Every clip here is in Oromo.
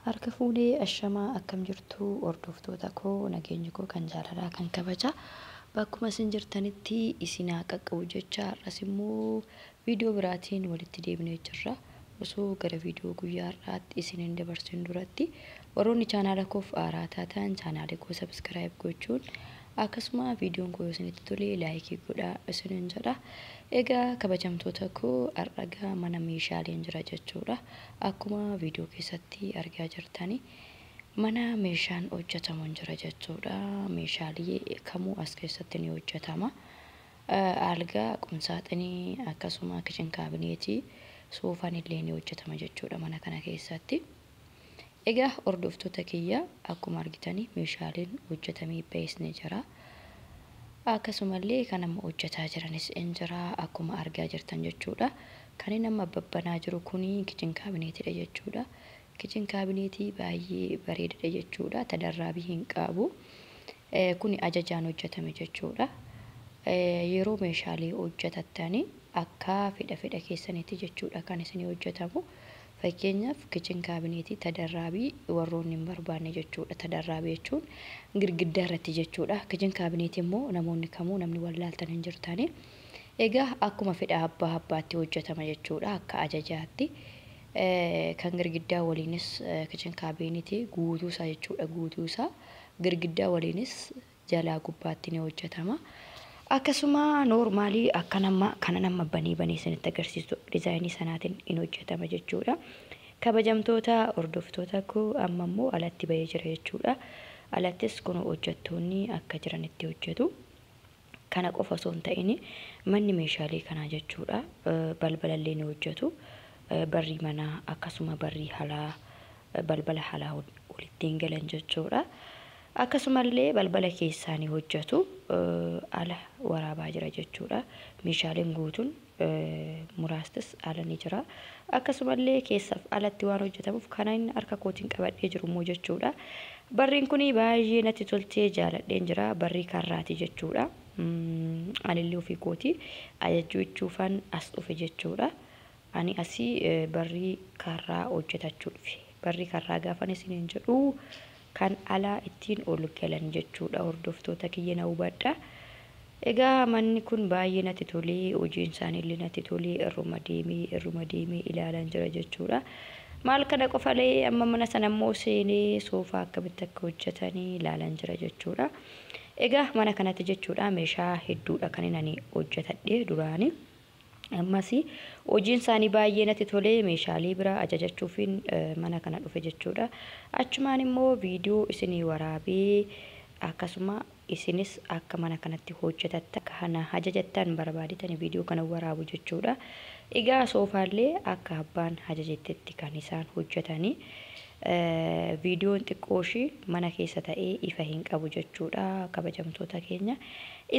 Harka fuunee ashamaa akkam jirtu hordoftoota koo, nageenyi koo kan jaalalaa kan kabajaa bakkuma isin jirtanitti isin haa qaqqabu jecha, har'as immoo viidiyoo biraatiin walitti deebinee jirra. Osoo gara viidiyoo guyyaa har'aatti isin hin dabarsin duratti, warroonni chaanaala koof haaraa taatan chaanaala koo subscribe gochuun, akkasuma viidiyoon koo yoo isinitti tole like godhaa isinin jedha. Egaa kabajamtoota koo, har'a mana meeshaaleen jira jechuudha. Akkuma viidiyoo keessatti argaa jirtani, mana meeshaan hojjetamu jira jechuudha. Meeshaalee kamuu as keessatti ni hojjetama. Algaa, qumsaaxinii, akkasuma kitchen cabinet, soofaan illee ni hojjetama jechuudha mana kana keessatti. Egaa hordoftoota kiyya, akkuma argitanii meeshaaleen hojjetamee ba'es ni jira. Akkasumallee kan amma hojjetaa jiranis in jira akkuma argaa jirtan jechuudha. Kan inni amma babbanaa jiru kuni kitchen cabinetiidha jechuudha. Kitchen cabinet baay'ee bareedadha jechuudha. Tadarraabii hin qabu. Kuni ajajaan hojjetame jechuudha. Yeroo meeshaalee hojjetattanii akka fedha fedha keessanitti jechuudha kan isinii hojjetamu. Fakkeenyaaf, kitchen cabinet tadarraabii warroonni hin barbaanne jechuudha. Tadarraabii jechuun girgiddaa irratti jechuudha. Kitchen cabinet immoo namoonni kamuu namni wallaaltan hin jirtani. Egaa akkuma fedha abbaa abbaatti hojjetama jechuudha, akka ajajaatti. Kan girgiddaa waliinis kitchen cabinet guutuu isaa jechuudha, guutuu isaa girgiddaa waliinis jalaa gubbaatti ni hojjetama. Akkasuma normal akka nama kana nama banii banii isinitti agarsiisu design sanaatiin in hojjetama jechuudha. Kabajamtoota hordoftoota koo, amma immoo alatti bahee jira jechuudha. Alattis kun hojjettoonni akka jiranitti hojjetu. Kana qofa osoo hin ta'in, manni meeshaalee kanaa jechuudha. Balbalallee ni hojjetu. Barrii manaa, akkasuma barrii alaa, balbala alaa walittiin galan jechuudha. Akkasumallee balbala keessaa ni hojjetu. Ala waraabaa jira jechuudha. Meeshaaleen guutuun muraastis ala ni jira. Akkasumallee keessaaf alatti waan hojjetamuuf, kana inni harka kootiin qabadhee jiru immoo jechuudha. Barriin kun baay'ee natti toltee jaaladheen jira. Barrii karraati jechuudha. Anillee ofii kootii ajajuuchuufan as dhufe jechuudha. Ani asii barrii karraa hojjetachuu dhufe. Barrii karraa gaafan isiniin jedhu, kan alaa ittiin ol galan jechuudha. Hordoftoota kiyya, na hubadha. Egaa manni kun baay'ee natti tolee, hojiin isaaniillee natti tolee, irruma deemee irruma deemee ilaalan jira jechuudha. Maal kana qofalee, amma mana sana immoo seenee soofaa akkamitti akka hojjetanii ilaalan jira jechuudha. Egaa mana kanatti jechuudha meeshaa hedduudha kan inni hojjetadhe duraanii. Ammas hojiin isaanii baay'ee natti tolee, meeshaalee biraa ajajachuufiin mana kana dhufe jechuudha. Achumaan immoo viidiyoo isinii waraabee, akkasuma isinis akka mana kanatti hojjetattan, kana ajajattan barbaadetanii viidiyoo kana waraabu jechuudha. Egaa soofaallee akka abbaan ajajettetti kan isaan hojjetanii. Viidiyoon xiqqoo ishii mana keessa ta'ee ifa hin qabu jechuudha, kabajamtoota keenya.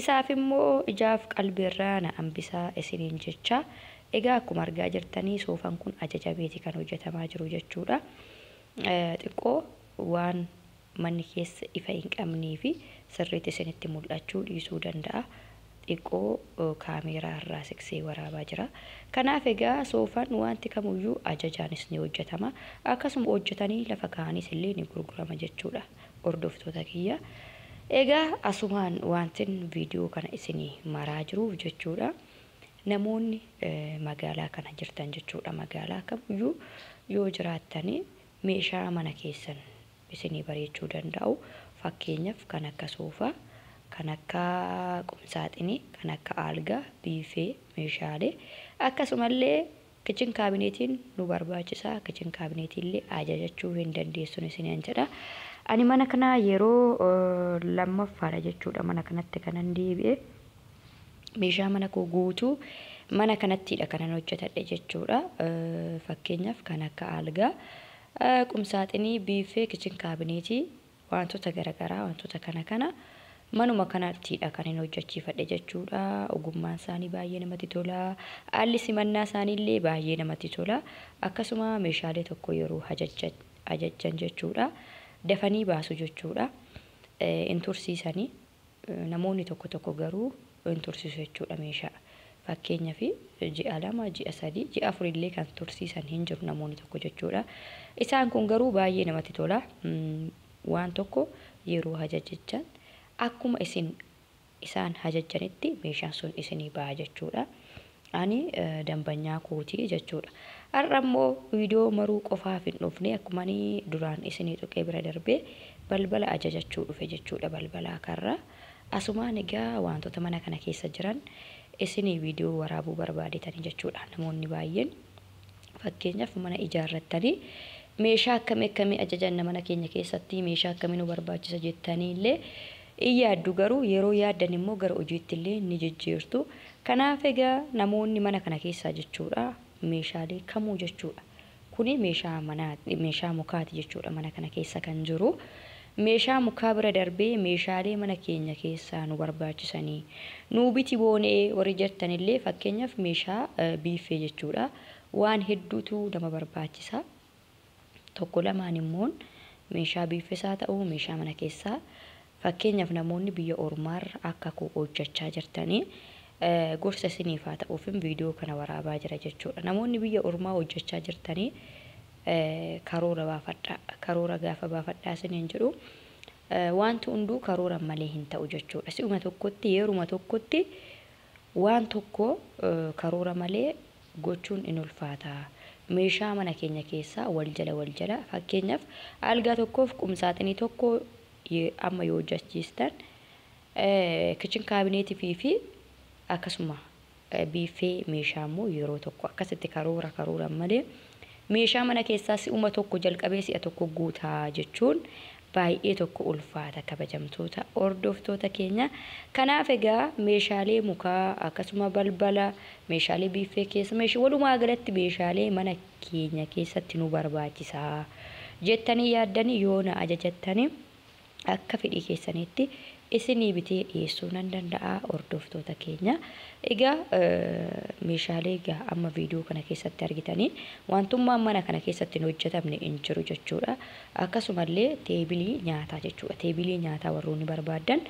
Isaaf immoo ijaaf qalbiirraa na hambisaa isiniin jecha. Egaa akkuma argaa jirtanii, soofaan kun ajajameeti kan hojjetamaa jiru jechuudha. Xiqqoo waan manni keessa ifa hin qabnee fi sirriitti isinitti mul'achuu dhiisuu danda'a. Xiqqoo kaameeraa irraa siqsee waraabaa jira. Kanaaf egaa soofaan wanti kamuyyuu ajajaanis ni hojjetama. Akkasuma hojjetanii lafa kaa'anis illee ni gurgurama jechuudha, hordoftoota kiyya. Egaa asumaan wantin viidiyoo kana isinii maraa jiruuf jechuudha. Namoonni magaalaa kana jirtan jechuudha. Magaalaa kamiyyuu yoo jiraattanii, meeshaa mana keessan isinii bareechuu danda'u. Fakkeenyaaf, kan akka soofaa, kan akka qumsaaxinii, kan akka algaa, biifee, meeshaalee, akkasumallee kitchen cabinetiin nu barbaachisaa. Kitchen cabinet illee ajajachuu hin dandeessun isiniin jedha. Ani mana kana yeroo lammaffaadha jechuudha mana kanatti kanan deebi'e. Meeshaa mana koo guutuu mana kanattidha kanan hojjetadhe jechuudha. Fakkeenyaaf, kan akka algaa, qumsaaxinii, biifee, kitchen cabinet, wantoota garaagaraa, wantoota kana kana manuma kanattidha kan hin hojjechiifadhe jechuudha. Ogummaan isaanii baay'ee namatti tola. Haalli simannaa isaaniillee baay'ee namatti tola. Akkasuma meeshaalee tokko yeroo ajajjan jechuudha, dafanii baasu jechuudha. Hin tursiisanii. Namoonni tokko tokko garuu hin tursiisu jechuudha meeshaa. Fakkeenyaaf ji'a 2, ji'a 3, ji'a 4 illee kan tursiisan hin jiru namoonni tokko jechuudha. Isaan kun garuu baay'ee namatti tola. Waan tokko yeroo ajajjan akkuma isin isaan ajajjanitti meeshaan sun isinii ba'a jechuudha. Ani dambanyaa kootii jechuudha. Har'a immoo viidiyoo maruu qofaaf hin dhufne, akkuma ani duraan isinii tuqee bira darbee balbala ajajachuu dhufe jechuudha, balbalaa karra. Asumaan egaa wantoota mana kana keessa jiran isinii viidiyoo waraabuu barbaadetanii jechuudha. Namoonni baay'een fakkeenyaaf mana ijaarrattanii meeshaa akkamii akkamii ajajanna, mana keenya keessatti meeshaa akkamii nu barbaachisa jettanii illee in yaaddu, garuu yeroo yaaddan immoo gara hojiitti illee ni jijjiirtu. Kanaaf egaa namoonni mana kana keessaa jechuudha meeshaalee kamuu jechuudha. Kuni meeshaa manaa, meeshaa mukaati jechuudha mana kana keessa kan jiru. Meeshaa mukaa bira darbee meeshaalee mana keenya keessaa nu barbaachisanii nuu biti boonee warri jettanillee, fakkeenyaaf meeshaa biiffee jechuudha. Waan hedduutu nama barbaachisa. Tokko lamaan immoo meeshaa biiffesaa ta'uu, meeshaa mana keessaa, fakkeenyaaf namoonni biyya ormaarra akka koo hojjechaa jirtanii gorsa isiniif haa ta'uufin viidiyoo kana waraabaa jira jechuudha. Namoonni biyya ormaa hojjechaa jirtanii karoora baafadhaa. Karoora gaafa baafadhaa isiniin jedhu, wanti hunduu karoora malee hin ta'u jechuudha. Si'uma tokkotti, yeruma tokkotti waan tokko karoora malee gochuun in ulfaata. Meeshaa mana keenya keessaa wal jala wal jala, fakkeenyaaf algaa tokkoof qumsaaxinii tokko amma yoo hojjechiistan, kitchen cabinetii fi akkasuma biiffee meeshaa immoo yeroo tokko, akkasitti karoora karoora malee meeshaa mana keessaa si'uma tokko jalqabee si'a tokko guutaa jechuun baay'ee tokko ulfaata, kabajamtoota hordoftoota keenya. Kanaaf egaa meeshaalee mukaa, akkasuma balbala, meeshaalee biiffee keessa, meeshaa walumaa galatti meeshaalee mana keenya keessatti nu barbaachisaa jettanii yaaddanii yoo na ajajattanii akka fedhii keessaniitti isinii bitee dhiyeessuu nan danda'a, hordoftoota keenya. Egaa meeshaalee egaa amma viidiyoo kana keessatti argitanii wantummaan mana kana keessatti hin hojjetamne hin jiru jechuudha. Akkasumallee teebilii nyaataa jechuudha. Teebilii nyaataa warroonni barbaadan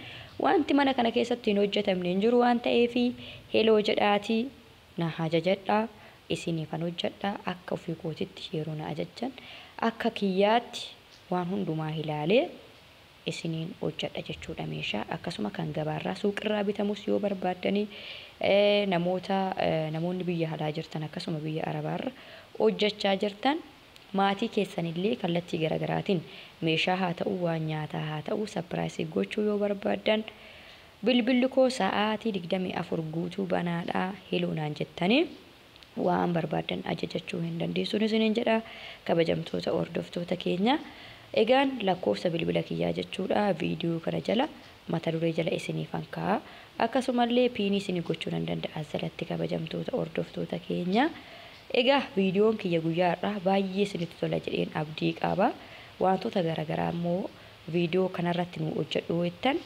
wanti mana kana keessatti hin hojjetamne hin jiru waan ta'eef heloo jedhaatii na ajajadhaa, isiniifan hojjedhaa. Akka ofii kootitti yeroo na ajajjan akka kiyyaatti waan hundumaa ilaalee isiniin hojjedha jechuudha meeshaa. Akkasuma kan gabaarraa suuqirraa bitamus yoo barbaaddanii, namoota namoonni biyya alaa jirtan, akkasuma biyya arabaarra hojjechaa jirtan, maatii keessanillee kallattii garaagaraatiin meeshaa haa ta'u, waan nyaataa haa ta'u, surprise gochuu yoo barbaaddan bilbilli koo sa'aatii 24 guutuu banaadhaa, heloo naan jettanii waan barbaaddan ajajachuu hin dandeessuun isiniin jedha, kabajamtoota hordoftoota keenya. Egaan lakkoofsa bilbila kiyyaa jechuudha viidiyoo kana jala mata duree jala isiniifan kaa'a. Akkasumallee pin isinii gochuu nan danda'a jalatti, kabajamtoota hordoftoota keenya. Egaa viidiyoon kiyya guyyaa har'aa baay'ee isinitti tola jedheen abdii qaba. Wantoota garaagaraa immoo viidiyoo kanarratti nu hojjedhu jettan